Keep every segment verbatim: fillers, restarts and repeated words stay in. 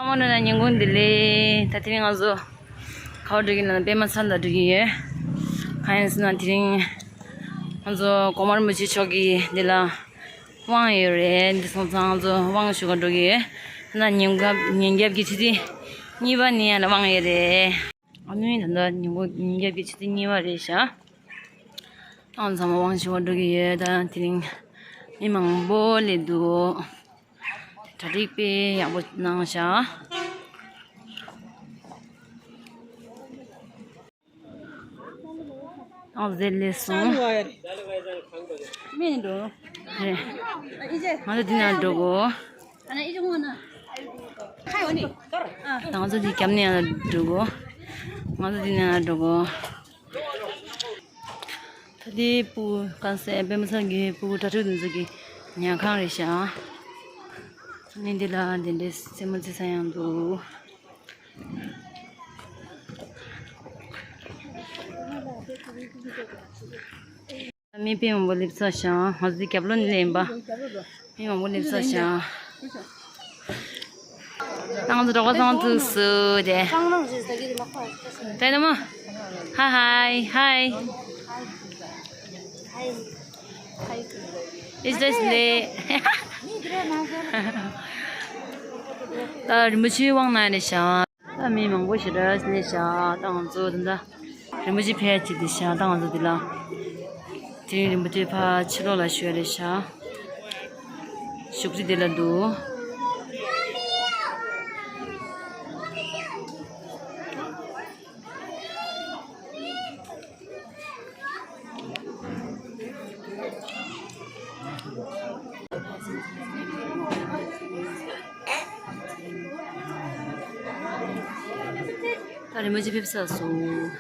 ཚང་མ་ལ་ཉིན་གུང་བདེ་ལེགས། ད་དེ་རིང་ང་ཚོ་ག་པར་འགྲོ་གི་ཡིན་ལབ་ན། པད་མ་ཚལ་ལ་འགྲོ་གི་ཡོད། གང་ཡིན་ཟེར་ན་དེ་རིང་ང་ཚོ་གོང་མ་རིན་པོ་ཆེ་མཆོག་གིས་འདི་ལ་དབང་ཡོད་རེད། འདི་སོང་ཙང་ང་ཚོ་དབང་ཞུ་ག་འགྲོ་གི་ཡོད། ད་ཉིན་རྒྱབ་ཉིན་རྒྱབ་ཀྱི་ཆུ་ཚོད་གཉིས་པ་ནས་ཡང་ལ་དབང་ཡོད་རེད། ཨ་ནི་ད་ལྟ་ཉིན་གུང་ཉིན་རྒྱབ་ཀྱི་ཆུ་ཚོད་གཉིས་པ་རེད་ཤག་ཨང་ཚང་མ་དབང་ཞུ་བ་འགྲོ་གི་ཡོད། ད་དེ་རིང་མི་མང་པོ་སླེབས་འདུག་གྲ་སྒྲིག་དཔེ་ཡག་པོ་གནང་ཤག་ཨང་ཟེར་སླེབས་སོང་། མི་འགྲོ། རེད། ང་ཚོ་འདི་ན་འགྲོ་གོ་ང་ཚོ་འདི་རྒྱབ་ནས་ཡང་འགྲོ་གོ་ང་ཚོ་འདི་ནས་ཡང་འགྲོ་གོ་ད་ལྟའི་སྤུ་གུ་གང་ཟེར། པད་མ་ཚལ་གྱི་སྤུ་གུ་གྲྭ་ཕྲུག་དེ་ཚོ་གི་ཉལ་ཁང་རེད་ཤག་ཨ་ནི་འདི་ལ་དེ་འདྲའི་རྩེད་མོ་རྩེ་ས་ཡང་འདུག་མི་དཔེ་མང་པོ་སླེབས་ཚར་ཤག་ང་ཚོ་འདི་རྒྱབ་ལོགས་ནས་ཡིན་པ། མི་མང་པོ་སླེབས་ཚར་ཤག་ད་ང་ཚོ་གྲོགས་པོ་ཚང་མ་ཐུག་སུ་དེ། ད་ཡིན་ན་མོ། Hi, hi, hi. It's just late. ད་རིན་པོ་ཆེའི་དབང་ནང་ནས་བཞག་ད་མི་མང་པོ་ཞེ་དྲག་སླེབས་ཤག་ད་ང་ཚོ་ད་ལྟ་རིན་པོ་ཆེ་ཕེབས་ཀྱི་འདུག་ཤག་ད་ང་ཚོ་འདི་ལ། དེ་རིང་རིན་པོ་ཆེ་ཕར་ཕྱི་ལོགས་ལ་བཞུགས་རེད་ཤག་བཞུགས་ཁྲི་འདི་ལ་འདུག་ད་རིན་པོ་ཆེ་ཕེབས་ཚར་སོང་།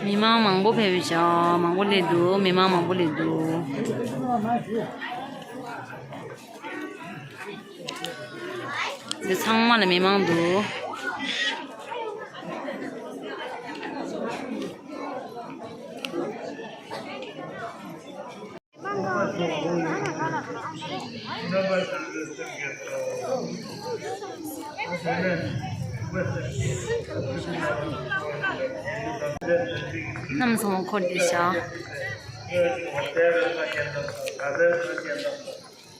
མི་མང་མང་པོ་ཕེབས་ཤག་མང་པོ་སླེབས་འདུག་མི་མང་མང་པོ་སླེབས་འདུག་འདི་ཚང་མ་ལ་མི་མང་འདུག་གནམ་ཚང་མ་འཁོར་བསྡད་ཤག་མ་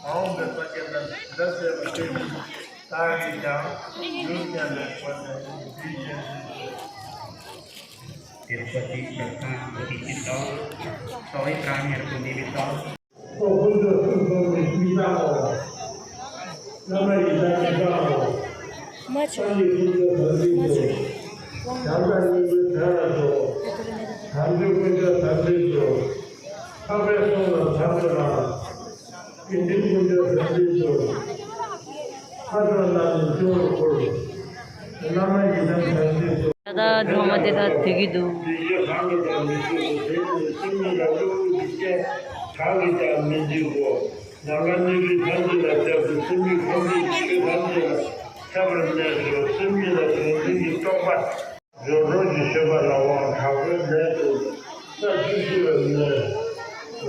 འོངས་པའི་སངས་རྒྱས་རྣམས་ཀྱི་བརྡ་སྩལ་བ་དེ་བཞིན་བདག་གིས་ཀྱང་ཡུལ་ཚན་པའི་སྒོ་ནས་འདི་བཞིན་དུ། དེ་ཚོ་དེའི་ཞབས་ཁང་བོ་དེ་ཅི་ལྟ། ཚོགས་ཡི་གྲངས་ཉེར་དགུ་ནི་མི་ལྟ། ཐོབ་ཀུན་ཏུ་ཐུགས་ཐོབ་ནི་མི་ལྟའོ། བླ་མ་ཡི་དམ་མི་ལྟའོ། སངས་རྒྱས་ཀུན་ཏུ་དམ་ཚིག་ཏུ། བྱམས་དང་སྙིང་པོའི་དོན་ལ་གཙོ། དམ་ཆོས་ཀུན་ཏུ་དམ་ཚིག་ཏུ། འཕགས་པའི་གསུང་ལ་དམ་དུ་བླངས། དགེ་འདུན་ཀུན་ཏུ་དམ་ཚིག་ཏུ། ལྷ་དང་ལྷ་མིན་སྤྱོད་པར་བཀུར། བླ་མ་ཡི་དམ་དམ་ཚིག་ཏུ། ད་ལྟ་ཚང་མ་དེ་ལྟར་སྡོད་ཀྱི་འདུག་སྡིག་སྒྲིབ་གང་གིས་ཀྱང་མི་ཚུགས་པའི་དེ་ཡི་སེམས་ཉིད་ལ་བསླུ་བའི་སྡིག་ཅན་གང་གིས་ཀྱང་མི་འཇིག་གོ། ནམ་མཁའ་སྣོད་བཅུད་ཐམས་ཅད་ལ་ཁྱབ་སྟེ་སེམས་ཉིད་ཁམས་ཀྱི་ཆོས་ཐམས་ཅད་ལ་ཁྱབ་པར་གནས་སོ། སེམས་ཉིད་ལ་བྱང་སེམས་ཀྱི་རྟོག་པ། སྦྱོར་སྒྲོལ་གྱི་སྤྱོད་པ་ལ་དབང་དྲག་པོའི་ལས་སུ་ས་བཅུ་བཞི་པའི་ངོས་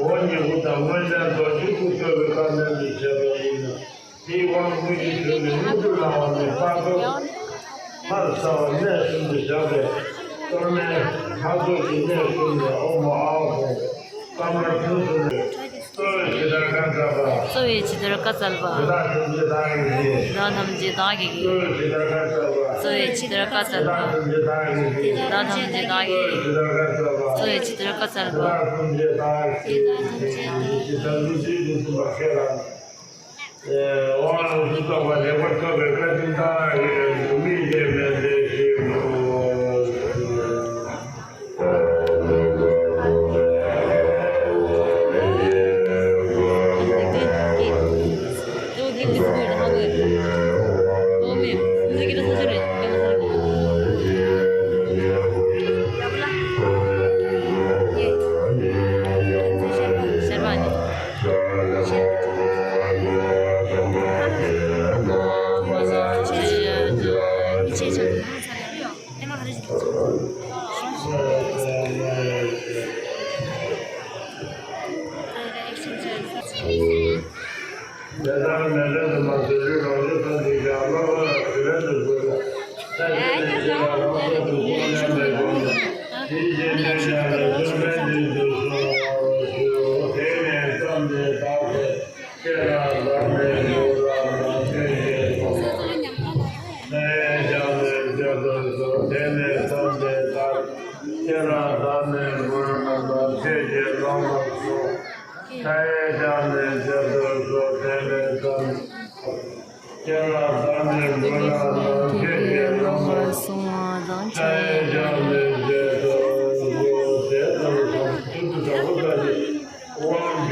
འོག་ཉི་ཤུ་དང་མངོན་བརྟན་རྡོ་རྗེ་སྐུ་འཚོལ་བའི་བཀའ་གནང་གི་བྱས་པ་ཡིན་ན། དེའི་དབང་བསྐུར་གྱི་དོན་ནི་དངོས་གྲུབ་བླང་བ་ནི་དཔག་ཏུ་མར་གསལ་བ་གནས་གསུམ་དུ་བཞག་པའི་གཏོར་མའི་ལྷ་ཚོགས་ཀྱི་གནས་གསུམ་ནས་ཨོཾ་ཨཱཿཧཱུྃ་ཀམ་པ་ཐུན་གསུམ་ནས་གཙོ་བོས་ཇི་ལྟར་བཀའ། གཙོ་བོས་ཇི་ལྟར་བཀའ་སྩལ་པ། དེ་དག་ཐམས་ཅད་བདག་གིས། གཙོ་བོས་ཇི་ལྟར་བཀའ་སྩལ་པ། དེ་དག་ཐམས་ཅད་བདག་གིས། གཙོ་བོས་ཇི་ལྟར་བཀའ་སྩལ་པ། དེ་དག་ཐམས་ཅད་བདག་གིས། དབང་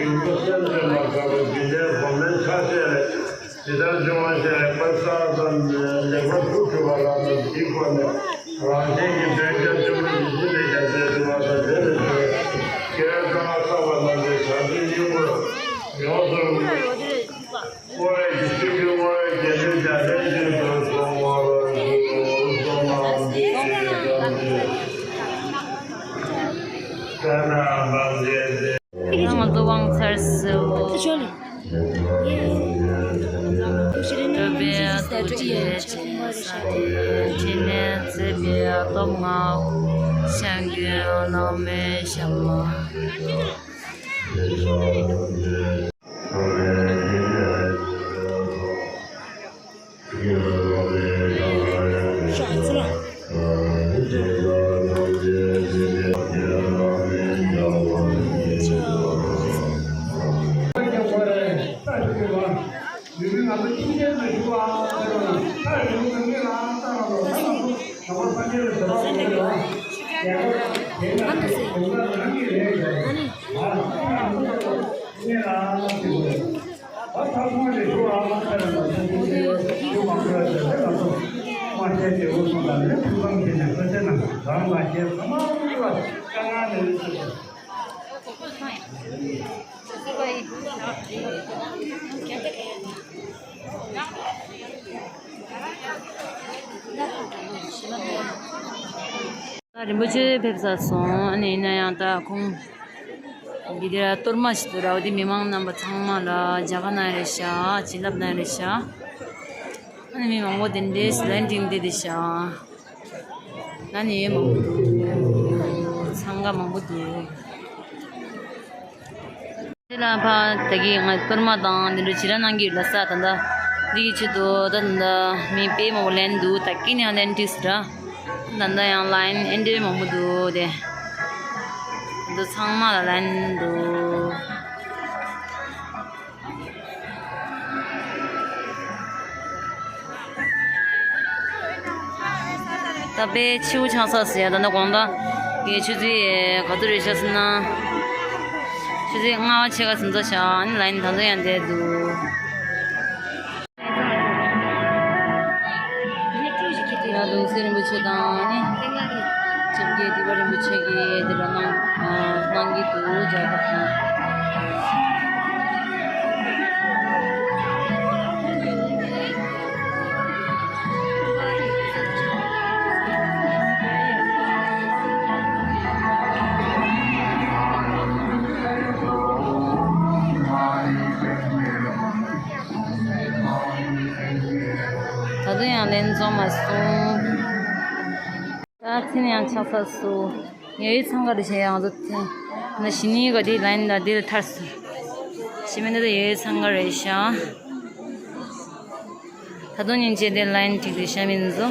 སྒྲིག་པ་སེམས་ཅན་མ་དག་པའི་རྒྱུད་ལྡན་གོང་མའི་ཕྱག་བཞེས་ལས། ཇི་ལྟར་འབྱུང་བ་བཞིན་ལེགས་པར་བསགས་ཙམ་ལེགས་པར་འཁྲུངས་གྱུར་པ་ལ་ནི་འདིའི་སྒོ་ནས་རང་གཞན་གྱི་དོན་རྒྱ་ཆེན་པོ་ཡིད་བཞིན་དུ་ཡར་ཞེན་སྒྲུབ་པ་དང་འབྲེལ་བའི་ཕྱིར། རྒྱལ་བའི་བཀའ་བསགས་པ་རྣམས་ཀྱི་བྱང་ཆུབ་སྙིང་པོར་ཡོངས་སུ། ང་ཚོ་དབང་ཚར་སོང་། སྤྲུལ་པའི་ཐུགས་རྗེ་ཆེན་པོ་ཕྲིན་ལས་མཛད་པའི་སྟོབས་མངའ་འོ། ཞིང་ཀུན་བླ་མའི་ཞབས་ལ། རིན་པོ་ཆེ་ཕེབས་ཚར་སོང་། ཨ་ནི་ཡིན་ན་ཡང་ད་ཁོང་འདི་དེར་གཏོར་མ་ཞིག་ཏུ་ར་བ་དེ་མི་མང་རྣམ་པ་ཚང་མ་ལ་མཇལ་ཁ་གནང་རེད་ཤག་བྱིན་རླབས་གནང་རེད་ཤག་ཨ་ནི་མི་མང་པོ་དེ་འདྲའི་ལན་ཀྲིང་དེ་དེ་ཤག་ཨ་ནི་མང་པོ་འདུག་འཚང་ཁ་མང་པོ་འདུག་དེ་ལ་ཕ་ད་གི་ང་གཏོར་མ་དང་དེ་འདྲ་ཇི་ར་གནང་གི་ཡོད་ལ་ས། ད་ལྟ་འདི་གི་ཆེད་དུ་ད་ལྟ་མི་དཔེ་མང་པོ་ལན་འདུག་ད་གི་ནས་ལན་ཏིས་ར། ད་ལྟ་ཡང་ལན་ཨེ་འདྲ་མང་པོ་འདུག་དེ་འདུག་ཚང་མ་ལ་ལན་འདུག་ད་དཔེ་ཆེའུ་ཆང་ས་ཟེར་ཡ་ད་ནི་དགོང་དག་ངས་ཆུ་ཚོད་ག་ཚོད་རེད་ཤག་ཟེར་ན། ཆུ་ཚོད་ལྔ་པ་ཕྱེད་ཀ་ཟིན་ཚར་ཤག་ཨ་ནི་ལ་ཡིན་ད་ཚོད་ཡང་བསྡད་འདུག་ཡ་གདུང་སྲས་རིན་པོ་ཆེ་དང་ནི། ཆིབས་རྒྱལ་སྡིག་པ་རིན་པོ་ཆེ་གིས་འདི་ལ་གནང་གནང་གི་འདུག་རྒྱ་གར་དང་། ད་དུང་ཡང་ལན་རྫོགས་མ་སོང་། ད་ཚན་ཡང་ཆགས་ཚར་སོང་། ངའི་འཚང་ཁ་དེ་བྱས་ཡང་ང་ཚོ་ཚན་ན་གཞི་ནི་ག་དེ་ལན་ལ་དེ་ལ་ཐར་སོང་། ཅི་མི་འདི་ཡོད་ཚང་ག་རེད་ཤག་ད་དུང་སྙིང་རྗེ་དེ་ལ་ཡིན་ཅིག་རེད་ཤག་མིན་ཟོ།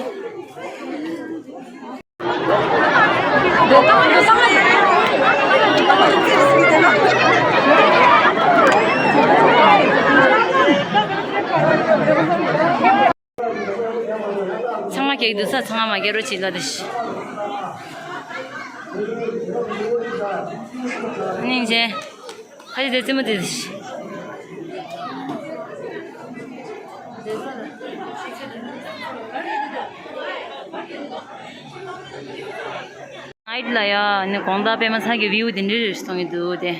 ཚང་མ་གེགས་འདུག་ས་ཚང་མ་མ་གེགས་རོ་ཅིག་ལ་དེ་ཤི། སྙིང་རྗེ། ཁ་ཅིག་དེ་རྩེད་མོ་དེ་ཤི། ནའིཊ་ལ་ཡ་ནི་དགོང་དག་པད་མ་ཚ་གི་བིའུ་དེ་འདྲ་རེ་ཞིག་མཐོང་གི་འདུག་དེ།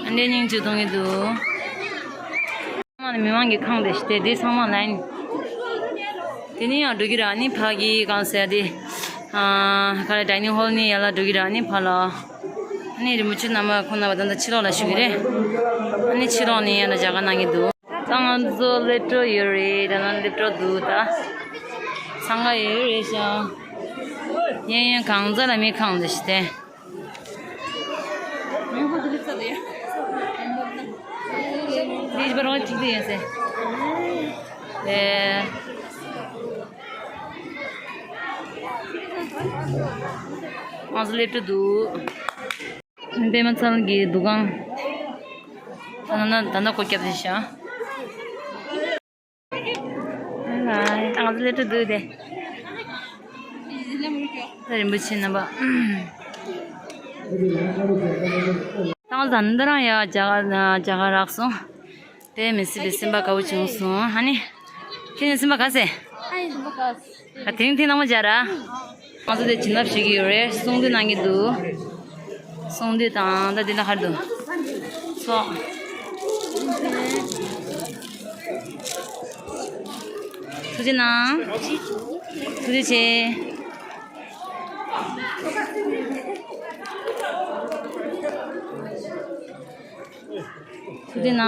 ཨ་འདྲའི་སྙིང་རྗེ་མཐོང་གི་འདུག་ཚང་མ་ནི་མི་མང་གི་ཁང་དེ་ཞིག་སྟེ་དེ་ཚང་མ་ལ་ཡིན། དེ་ནི་ཡང་འགྲོ་གི་ར་ནི་ཕ་གི་གང་ཟེར་དེ། ཨ་ག་རེ་ཌའི་ནིང་ཧོལ་ནི་ཡར་ལ་འགྲོ་གི་ར་ནི་ཕ་ལ། ཨ་ནི་རིན་པོ་ཆེ་རྣམ་པ་ཁོང་རྣམ་པ་ད་ལྟ་ཕྱི་ལོགས་ལ་བཞུགས་ཀྱི་རེད། ཨ་ནི་ཕྱི་ལོགས་ནི་ཡར་ལ་མཇལ་ཁ་གནང་གི་འདུག་ད་ང་ཚོ་སླེབས་འགྲོ་ཡོད་རེད། ད་ནང་སླེབས་འགྲོ་འདུག་ད་འཚང་ཁ་ཡོད་རེད་ཤག་གཡས་གཡོན་གང་ས་ལ་མི་ཁང་དེ་ཞིག་སྟེ། འདི་པར་བ་གཅིག་དེ་ཡིན་ཟེར། ཨེ། ང་ཚོ་སླེབས་འགྲོ་འདུག་པད་མ་ཚལ་གྱི་འདུ་ཁང་། ད་ནང་ད་ནང་སྒོ་བརྒྱབ་བསྡད་ཤག་ང་ཚོ་སླེབས་འགྲོ་འདུག་དེ། ད་རིན་པོ་ཆེ་རྣམ་པ། ད་ང་ཚོ་ད་ནི་འདི་རང་ཡ་རྒྱ་གར་རྒྱ་གར་རག་སོང་། དེ་མི་སྲིད་པའི་སེམས་པ་དགའ་བོ་བྱུང་སོང་ཧ་ནི། ཁྱེད་ནི་སེམས་པ་དགའ་སེ། ཨ་ཡིན་སེམས་པ་དགའ། ད་དེ་རིང་ཐེངས་དང་པོ་མཇལ་ར། ང་ཚོ་དེ་བྱིན་རླབས་ཞུ་གི་ཡོད་རེད། གསུང་འདི་གནང་གི་འདུག་གསུང་འདི་དང་ད་འདི་ལ་ཧར་འདུག་ཚོགས། ཐུགས་རྗེ་གནང་། ཐུགས་རྗེ་ཆེ། ཐུགས་རྗེ་གནང་།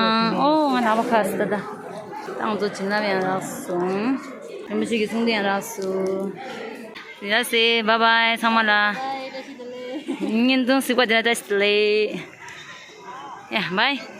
ཨོ་ང་ལག་པ་ཁ་སི་ད་ད། ཏང་ཙོ་བྱིན་རླབས་ཡང་རག་སོང་། རིན་པོ་ཆེ་གི་གསུང་འདི་ཡང་རག་སོང་། ཡ་སེ་བཱའི་བཱའི་ཚང་མ་ལ། བརྙན་ཐུང་གཟིགས་པ་དེ་ལ་བཀྲ་ཤིས་བདེ་ལེགས། ཡ་བཱའི།